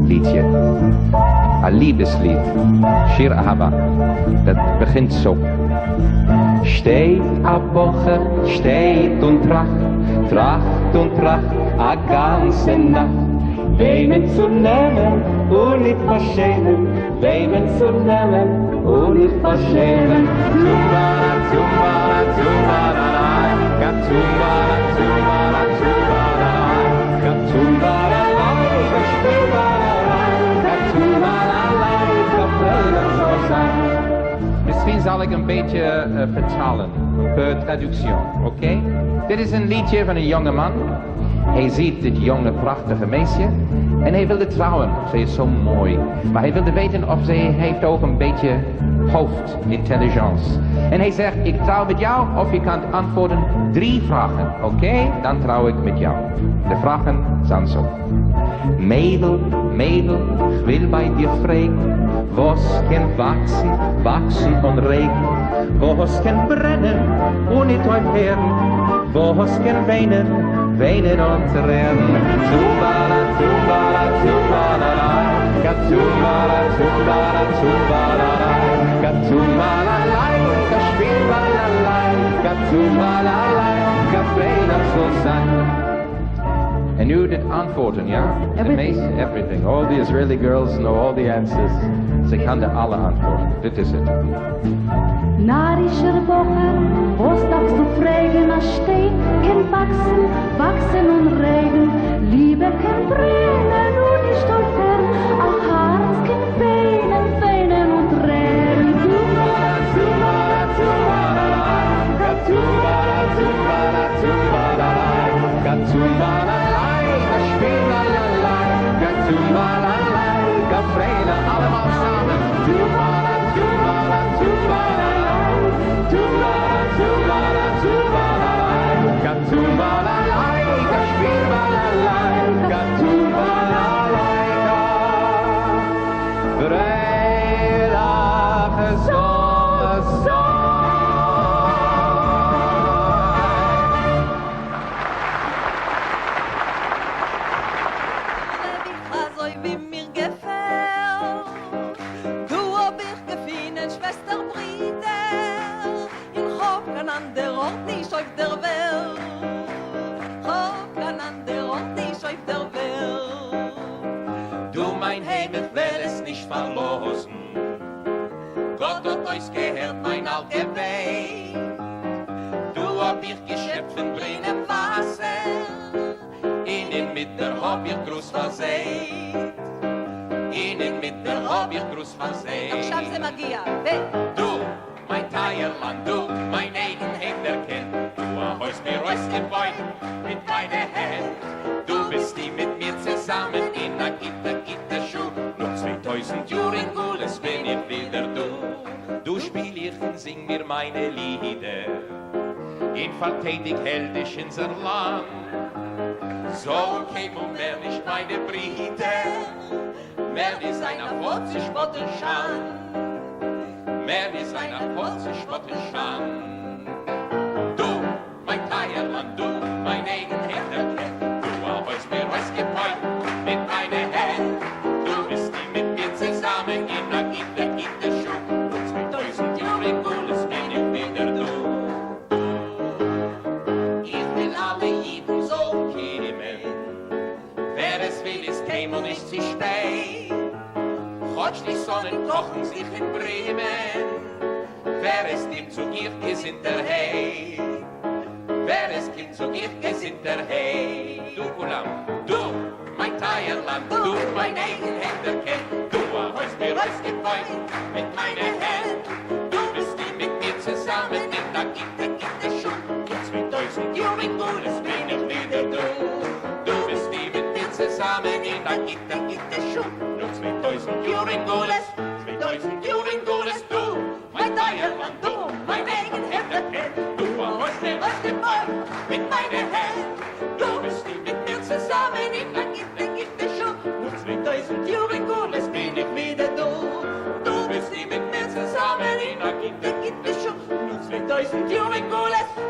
liedje. Een liefdeslied. Shir Ahava. Dat begint zo. שטייט א בחור, שטייט און טראכט, טראכט און טראכט א גאנצע נאכט, וועמען צו נעמען און ניט פארשעמען, וועמען צו נעמען און ניט פארשעמען. טומבארא טומבארא טומבאראריי, קאטומבארא טומבארא טומבאראריי, קאטומבאראריי, קאשפילבאראריי, קאטומבאראריי, קאפרעלעך זאל זיין. Misschien zal ik een beetje vertalen, per traduction, oké? Dit is een liedje van een jonge man. Hij ziet dit jonge prachtige meisje en hij wilde trouwen. Zij is zo mooi. Maar hij wilde weten of zij heeft ook een beetje hoofdintelligence. En hij zegt, ik trouw met jou of je kan antwoorden drie vragen. Oké, dan trouw ik met jou. De vragen zijn zo. Mädel, Mädel, ich will bei dir fragen, was kann wachsen, wachsen und Regen, was kann brennen und nicht aufhören, was kann weinen, weinen und tränen. Tumbala, tumbala, tumbala, katumbala, tumbala, tumbala, katumbala, kaspielala, katumbala, kafreina soll sein. En nu dit antwoorden, ja? De Everything. meeste, everything. All the Israeli girls know all the answers. Ze kan de alle antwoorden. Dit is het. נארישער בחור, וואס דארפסטו פרעגן? א שטיין קען וואקסן, וואקסן אן רעגן, ליבע קען ברענען און נישט אויפהערן, א הארץ קען וויינען, וויינען אן טרערן. Tumbala, tumbala, tumbala, tumbala, tumbala, tumbala, tumbala, tumbala, allemaal samen. Tumbala, tumbala, tumbala, tumbala, tumbala, tumbala, tumbala, tumbala, Vrijdag zal zijn. אזוי ווי מיר געפעלט. דא האב איך געפונען שוועסטער ברידער, און כ'האב קיין אנדער ארט נישט אויף דער וועלט. כ'האב קיין אנדער ארט נישט אויף דער וועלט. דו מיין היים, איך וועל עס נישט פארלאזן. גאט האט אויסגעהערט מיין אלט געבעט. דא האב איך געשעפט פון גרינעם וואסער, און אין מיטן האב איך גראז פארזייט. און אין מיטן האב איך גראז פארזייט. עכשיו זה מגיע, ו... דו, מיין טייער לאנד, דו, מיין אייגן היים דערקען. דו האסט מיר אויסגעבויט מיט מיינע הענט. דו ביסט די מיט מיר צוזאמען אין א גוטע, גוטע שעה. נאך 2000 יאר אין גלות בין איך ווידער דא. דא שפיל איך און זינג מיר מיינע לידער. און פארטיידיג העלדיש אונזער לאנד. זאלן קיינמאל מער נישט מיינע ברידער, מער נישט זיין א פאלק צו שפאט און שאנד. מער נישט זיין א פאלק צו שפאט און שאנד. דו, מיין טייער לאנד, דו, מיין אייגן היים דערקען. דו האסט מיר אויסגעבויט מיט מיינע הענט. דו ביסט די מיט מיר צוזאמען אין א גוטע, גוטע שעה. נאך 2000 יאר אין גלות בין איך ווידער דא. איך וויל אלע אידן זאלן קומען. ווער עס וויל איז קיינמאל נישט צו שפעט. כאטש די זונען קאכן זיך אין ברעמען. ווער עס קומט זאג איך געזונטערהייט. ווער עס קומט זאג איך געזונטערהייט. דו כולם, דו, מיין טייער לאנד, דו, מיין אייגן היים דערקען. דו האסט מיר אויסגעבויט מיט מיינע הענט. דו ביסט די מיט מיר צוזאמען אין א גוטע, גוטע שעה. נאך 2000 יאר אין גלות בין איך ווידער דא. דו ביסט די מיט מיר צוזאמען אין א גוטע, גוטע שעה. נאך 2000 יאר אין גלות, 2000 יאר אין גלות, דו, מיין טייער לאנד, דו, מיין אייגן היים דערקען. דו האסט מיר אויסגעבויט מיט מיינע הענט. דו ביסט די מיט מיר צוזאמען אין א גוטע, גוטע שעה. נאך 2000 יאר אין גלות בין איך ווידער דא. דו ביסט די מיט מיר צוזאמען אין א גוטע, גוטע שעה. נאך 2000 יאר אין גלות.